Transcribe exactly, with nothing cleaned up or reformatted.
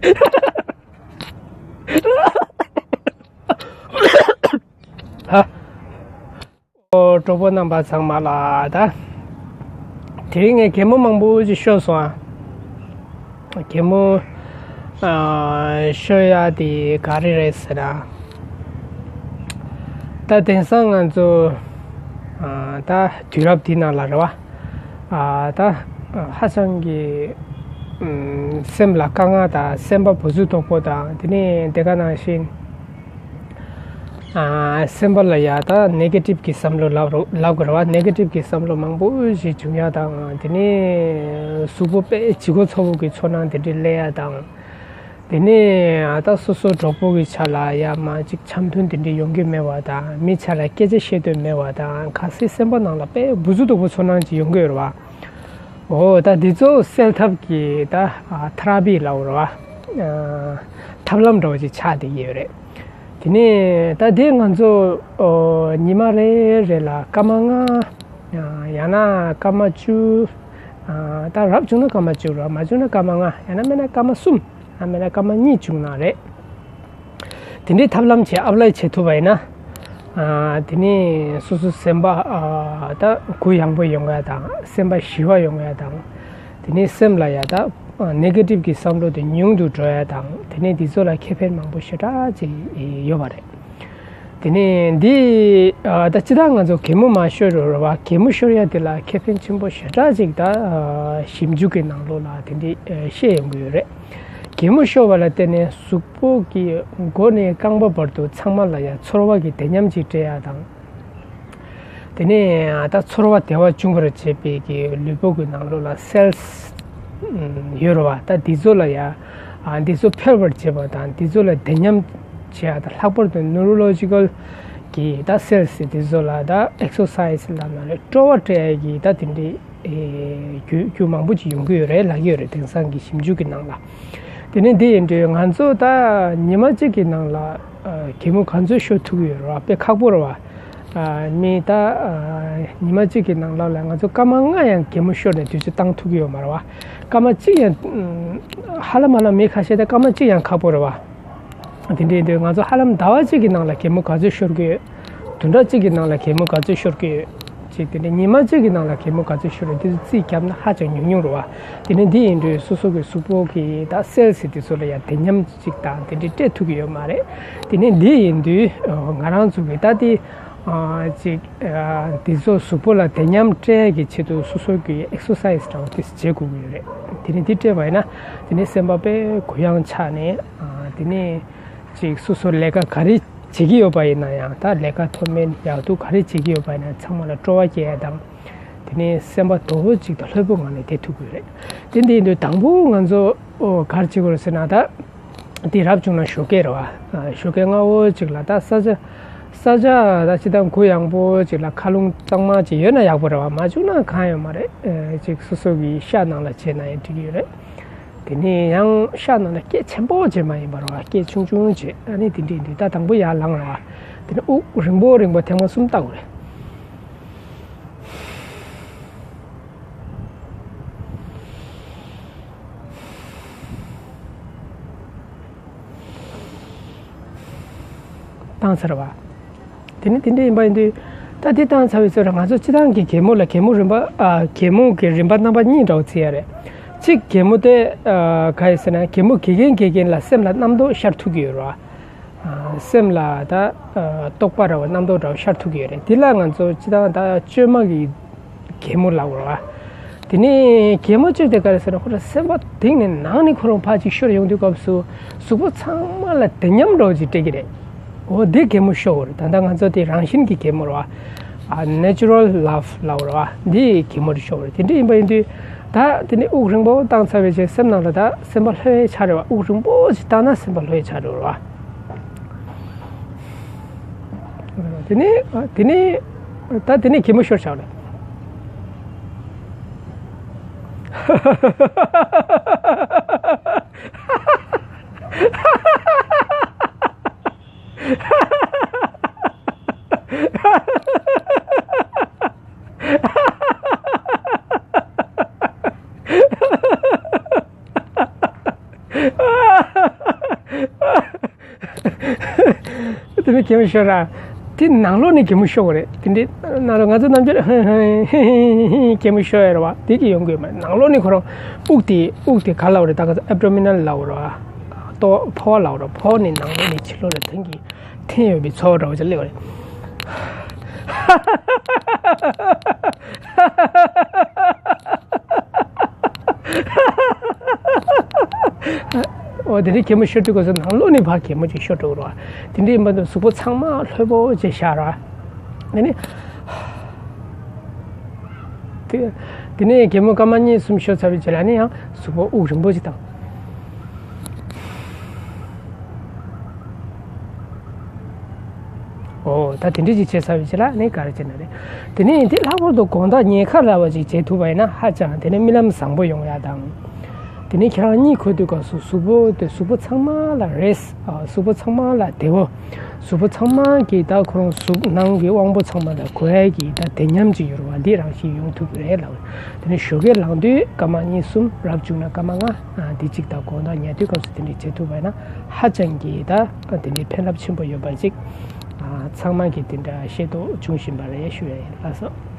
ཧ། ཨོ། གྲོགས་པོ་རྣམ་པ་ཚང་མ་ལ་ད། དེ་རིང་ངས་གད་མོ་མང་པོ་ཞིག་ཤོར་སོང་ཨ། གད་མོ་ཨ། ཤོར་ཡ་དེ་ག་རེ་རེད་ཟེར་ན། ད་དེང་སང་ང་ཚོ་ཨ། ད་དུས་རབས་འདི་ནང་ལ་རེད་བ། ཨ། ད་ཧ་ཅང་གི་ཨམ། སེམས་ལ་དཀའ་ངལ་དང་སེམས་པ་འབུ་ཚུགས་དོག་པོ་དང་དེ་ནས་དེ་ག་ནང་བཞིན། ཨ། སེམས་པ་ལ་ཡ་ད་ནེ་གེ་ཊིབ་ཀྱི་བསམ་བློ་ལབ་རོ་ལབ་དགོས་རེད་བ། ནེ་གེ་ཊིབ་ཀྱི་བསམ་བློ་མང་པོ་ཞིག་བྱུང་ཡ་དང་དེ་ནས་གཟུགས་པོ་དཔེ་ལྗིད་ཁོག་ཚ་པོ་གི་ཚོར་སྣང་དེ་འདྲ་སླེབས་ཡ་དང་། དེ་ནས་ཨ། ད་སོ་སོ་གྲོགས་པོ་གི་ཆ་ལ་ཡ་མ་ཅིག་འཆམ་མཐུན་དེ་འདྲ་ཡོང་གི་མེད་པ་དང་མི་ཆ་ལ་སྐད་ཆ་བཤད་འདོད་མེད་པ་དང་གལ་སྲིད་སེམས་པ་ནང་ལ་དཔེ་འབུ་ཚུགས་དོག་པོ་ཚོར་སྣང་ཅིག་ཡོང་གི་ཡོད་རེད་བ། འོ། ད་འདི་ཚོ་སེལ་ཐབས་ཀྱི་ད་ཨ། ཐེ་ར་པི་ལབ་རེད་བ། ཨ། ཐབས་ལམ་འདྲ་བོ་ཅིག་ཆགས་བསྡད་ཀྱི་ཡོད་རེད། དེ་ནས་ད་དེ་ང་ཚོ་ཨོ། ཉི་མ་རེ་རེ་ལ་སྐར་མ་ལྔ། ཡང་ན་སྐར་མ་བཅུ། ཨ། ད་རབ་བྱུང་ན་སྐར་མ་བཅུ་རེད་བ། མ་བྱུང་ན་སྐར་མ་ལྔ། ཡང་ན་མེད་ན་སྐར་མ་གསུམ། ཡང་མེད་ན་སྐར་མ་གཉིས་བྱུང་ན་རེད། དེ་འདྲའི་ཐབས་ལམ་བྱས་ཨབ་ལའི་བྱེད་ཐུབ་པ་ཡིན་ན། ཨ། དེ་ནས་སོ་སོ་སེམས་པ་ཨ། ད་གུ་ཡངས་པོ་ཡོང་ཡ་དང་སེམས་པ་ཞི་བ་ཡོང་ཡ་དང་། དེ་ནས་སེམས་ལ་ཡ་ད་ནེ་གེ་ཊིབ་ཀྱི་བསམ་བློ་དེ་ཉུང་དུ་འགྲོ་ཡ་དང་དེ་ནས་འདི་ཚོ་ལ་ཁེ་ཕན་མང་པོ་ཞེ་དྲག་ཅིག་ཡོད་པ་རེད། དེ་ནས་འདི་ཨ། ད་སྤྱིར་བཏང་ང་ཚོ་གད་མོ་མ་ཤོར་རོགས་རེད་བ། གད་མོ་ཤོར་ཡ་དེ་ལ་ཁེ་ཕན་ཆེན་པོ་ཞེ་དྲག་ཅིག་ད་ཨ། ཞིབ་འཇུག་གི་ནང་ལོགས་ལ་དེ་འདྲ་ཨ། བཤད་ཡོང་གི་ཡོད་རེད། གད་མོ་ཤོར་བ་ལ་བརྟེན་ནས་གཟུགས་པོ་གི་མགོ་ནས་རྐང་པ་བར་དུ་ཚང་མ་ལ་ཡང་ཚོར་བ་གི་བདེ་ཉམས་ཅིག་སྤྲད་ཡ་དང་། དེ་ནས་ད་ཚོར་བ་བདེ་བ་འབྱུང་བར་བྱེད་པའི་གི་ལུས་པོ་གི་ནང་ལོགས་ལ་སེལ་སི་ཡོད་རེད་བ། ད་འདི་ཚོ་ལ་ཡང་ཨ། འདི་ཚོ་འཕེལ་བར་བྱེད་པ་དང་འདི་ཚོ་ལ་བདེ་ཉམས་བྱེད་ཡ་དང་ལྷག་པར་དུ་ནུ་རོ་ལོ་ཇི་ཀལ་གི་ད་སེལ་སི་འདི་ཚོ་ལ་ད་ཨེག་སར་སའི་སི་ལབ་ན་རེད། སྤྲོ་བ་སྤྲད་ཡ་གི་ད་དེ་འདྲའི་ཨེ། རྒྱུ་རྒྱུ་མང་པོ་ཅིག་ཡོང་གི་ཡོད་རེད་ལབ་ཀྱི་ཡོད་རེད། དེང་སང་གི་ཞིབ་འཇུག་གི་ནང་ལ། དེ་ནས་འདི་ཡིན་དུས་ང་ཚོ་ད་ཉི་མ་གཅིག་གི་ནང་ལ་ཨ། གད་མོ་ག་ཚོད་ཤོར་ཐུབ་ཀྱི་ཡོད་རེད་བ། དཔེ་ཁག་པོ་རེད་བ། ཨ། མི་ད་ཨ། ཉི་མ་གཅིག་གི་ནང་ལ་ལ་ང་ཚོ་སྐར་མ་ལྔ་ཡང་གད་མོ་ཤོར་ནས་དུས་ཚོད་བཏང་ཐུབ་ཀྱི་ཡོད་མ་རེད་བ། སྐར་མ་གཅིག་ཡང་ཧ་ལམ་ཧ་ལམ་མི་ཁ་ཤས་ད་སྐར་མ་གཅིག་ཡང་ཁག་པོ་རེད་བ། དེ་འདྲ་ཡིན་དུས་ང་ཚོ་ཧ་ལམ་ཟླ་བ་གཅིག་གི་ནང་ལ་གད་མོ་ག་ཚོད་ཤོར་གི་ཡོད། བདུན་ཕྲག་གཅིག་གི་ནང་ལ་གད་མོ་ག་ཚོད་ཤོར་གི་ཡོད། ཅིག་དེ་འདྲ་ཉི་མ་གཅིག་གི་ནང་ལ་གད་མོ་ག་ཚོད་ཤོར་རེད་དེ་ཚོ་རྩིས་བརྒྱབ་ན་ཧ་ཅང་ཉུང་ཉུང་རེད་བ། དེ་ནས་འདི་ཡིན་དུས་སོ་སོ་གི་གཟུགས་པོ་གི་ད་སེལ་སི་དེ་ཚོ་ལ་ཡང་བདེ་ཉམས་ཅིག་དང་དེ་འདྲ་སྤྲད་ཐུབ་ཀྱི་ཡོད་མ་རེད། དེ་ནས་འདི་ཡིན་དུས་ང་རང་ཚོ་གི་ད་དེ་ཅིག་འདི་ཚོ་གཟུགས་པོ་ལ་བདེ་ཉམས་སྤྲད་ཀྱི་ཆེད་དུ་སོ་སོ་གི་ཨེག་སར་སའི་སི་འདྲ་བོ་དེ་བྱེད་དགོས་ཀྱི་ཡོད་རེད། དེ་ནས་འདི་སྤྲད་པ་ཡིན་ན་དེ་ནས་སེམས་པ་དཔེ་གུ་ཡངས་ཆགས་ནས་དེ་ནས། ཅིག་སོ་སོ་ལས་ཀ་ག་རེ་བྱེད་ཀྱི་ཡོད་པ་ཡིན་ན་ཡང་ད་ལས་ཀ་མཐོ་དམན་ཡག་སྡུག་ག་རེ་བྱེད་ཀྱི་ཡོད་པ་ཡིན་ན་ཚང་མ་ལ་སྤྲོ་བ་སྐྱེ་ཡ་དང་། དེ་ནས་སེམས་པ་དོག་པོ་ཅིག་དང་ལྷོད་པོ་ངང་ནས་བསྡད་ཐུབ་ཀྱི་ཡོད་རེད། དེ་འདི་ཡིན་དུས་དང་པོ་ང་ཚོ་ཨོ་ག་རེ་བྱེད་དགོས་རེད་ཟེར་ན་ད། འདི་རབ་བྱུང་ན་ཞོགས་ཀས་རེད་བ། ཨ། ཞོགས་ཀས་སྔ་བོ་ཅིག་ལ་ད་ས་ཆ། ས་ཆ་ད་ཅི་ད་གུ་ཡངས་པོ་ཅིག་ལ་མཁའ་རླུང་གཙང་མ་ཅིག་ཡོད་ན་ཡག་པོ་རེད་བ། མ་བྱུང་ན་གང་ཡོད་མ་རེད། ཨེ། ཅིག་སོ་སོ་གི་ཤག་ནང་ལ་བྱས་ན་ཡང་འགྲིག་གི་ཡོད་རེད། དེ་ནས་ཡང་ཤག་ནང་ལ་སྐད་ཆེན་པོ་བྱེད་མ་ཡིན་པར་བ་སྐད་ཆུང་ཆུང་བྱེད། ཨ་ནི་དེ་འདྲས་འདུག་ད་དང་པོ་ཡར་ལངས་ར་བ། དེ་ནས་དབུགས་རིང་པོ་རིང་པོ་ཐེངས་མ་གསུམ་བཏང་དགོས་རེད། བཏང་ཚར་བ། དེ་ནི་དེ་འདྲ་ཡིན་པ་ཡིན་དུས། ད་དེ་བཏང་ཚར་བའི་ཚོད་ལ་ང་ཚོ་སྤྱི་བཏང་གི་གད་མོ་ལ་གད་མོ་རིམ་པ། ཨ། གད་མོ་གི་རིམ་པ་རྣམ་པ་གཉིས་འདྲ་བོ་བརྩི་ཡ་རེད། གཅིག་གད་མོ་དེ། ཨ། ག་རེ་ཟེར་ན་གད་མོ་གད་མཁན་གད་མཁན་ལ་སེམས་ལ་རྣམ་རྟོག་ཤར་ཐུབ་ཀྱི་ཡོད་རེད་བ། ཨ། སེམས་ལ་ད། ཨ། རྟོག་པ་འདྲ་བོ་རྣམ་རྟོག་འདྲ་བོ་ཤར་ཐུབ་ཀྱི་ཡོད་རེད། དེ་ལ་ང་ཚོ་སྤྱི་བཏང་ད་བཅོས་མ་གི་གད་མོ་ལབ་རེད་བ། དེ་ནས་གད་མོ་གཅིག་དེ་ག་རེ་ཟེར་ན་ཁོ་རང་སེམས་པ་གཏིང་ནས་ནང་ནས་ཁོ་རང་ཕར་ཅིག་ཤོར་ཡོང་དུས་སྐབས་སུ་གཟུགས་པོ་ཚང་མ་ལ་བདེ་ཉམས་འདྲ་བོ་ཅིག་སྤྲད་ཀྱི་རེད། འོ་དེ་གད་མོ་ཤོར་བ་རེད། ད་ལྟ་ང་ཚོ་དེ་རང་བཞིན་གྱི་གད་མོ་རེད་བ། ཨ། ནེ་ཅུ་རལ་ལབ་ལབ་རེད་བ། འདི་གད་མོ་རེ་ཤོར་བ་རེད། དེ་འདྲ་ཡིན་པ་ཡིན་དུས་ད་དེ་ནས་དབུགས་རིང་པོ་བཏང་ཚར་བའི་རྗེས་སེམས་ནང་ལ་ད་སེམས་པ་ལྷོད་ཡ་ཆགས་རེད་བ། དབུགས་རིང་པོ་ཅིག་བཏང་ན་སེམས་པ་ལྷོད་ཡ་ཆགས་རེད་བ། དེ་ནས་དེ་ནས་ད་དེ་ནས་གད་མོ་ཤོར་བཞག་ལ། གད་མོ་ཤོར་ར། དེ་ནང་ལོགས་ནས་གད་མོ་ཤོར་བ་རེད། དེ་འདྲའི་ནང་ལོགས་ང་ཚོ་རྣམ་འགྱུར་གད་མོ་ཤོར་ཡ་རེད་བ། དེ་གི་ཡོང་གི་ཡོད་མ་རེད། ནང་ལོགས་ནས་ཁོ་རང་དབུགས་དེ་དབུགས་དེ་ག་ལབ་རེད། ད་ག་ཚོད་ཨེབ་ཌོ་མི་ནལ་ལབ་ར། ལྟོ་ཕོ་བ་ལབ་ར། ཕོ་བ་ནས་ནང་ལོགས་ནས་ཕྱི་ལོགས་ལ་ཐོན་གི་ཐོན་ཡོད་པའི་ཚོར་བ་འདྲ་བོ་ཅིག་སླེབས་པ་རེད། འོ་དེ་འདྲའི་གད་མོ་ཤོར་དུས་སྐབས་སུ་ནང་ལོགས་ནས་ཕར་གད་མོ་ཅིག་ཤོར་འགྲོ་གི་རེད་བ། དེ་འདྲའི་ཡིན་པ་དང་གཟུགས་པོ་ཚང་མ་ལྷོད་པོ་ཅིག་བཞག་ར། དེ་ནས་དེ་དེ་ནས་གད་མོ་སྐར་མ་གཉིས་གསུམ་ཤོར་ཚར་བའི་རྗེས་ལ་ནི་ཡང་གཟུགས་པོ་དབུགས་རིང་པོ་ཅིག་བཏང་། འོ་ད་དེ་འདྲ་ཅིག་བྱས་ཚར་བའི་རྗེས་ལ་ནི་ག་རེ་བྱས་ན་རེད། དེ་ནས་དེ་ལྷག་པར་དུ་དགོང་དག་ཉལ་ཁ་ལ་བ་ཅིག་བྱེད་ཐུབ་པ་ཡིན་ན་ཧ་ཅང་དེ་ནས་རྨི་ལམ་བཟང་པོ་ཡོང་ཡ་དང་། དེ་ནས་ཁྱེད་རང་གཉིད་ཁུག་དུས་སྐབས་སུ་གཟུགས་པོ་དེ་གཟུགས་པོ་ཚང་མ་ལ་རེས། ཨ། གཟུགས་པོ་ཚང་མ་ལ་བདེ་བོ། གཟུགས་པོ་ཚང་མ་གི་ད་ཁོ་རང་གཟུགས་ནང་གི་དབང་པོ་ཚང་མ་ལ་གོ་ཡ་གི་ད་བདེ་ཉམས་ཅིག་ཡོད་རེད་བ། འདི་རང་བཞིན་ཡོང་ཐུབ་ཀྱི་རེད་ལབ། དེ་ནས་ཞོགས་ཀས་ལངས་དུས་སྐར་མ་གཉིས་གསུམ། རབ་བྱུང་ན་སྐར་མ་ལྔ། ཨ། འདི་གཅིག་དང་དགོང་དག་ཉལ་དུས་སྐབས་སུ་དེ་འདྲ་བྱེད་ཐུབ་པ་ཡིན་ན་ཧ་ཅང་གི་ད་དེ་འདྲའི་ཕན་རླབས་ཆེན་པོ་ཡོད་པ་ཅིག་ཨ། ཚང་མ་གིས་དེ་འདྲ་ཤེས་རྟོགས་བྱུང་བཞིན་པ་རེད་ཞུ་ཡ་ཡིན། ལགས་སོ།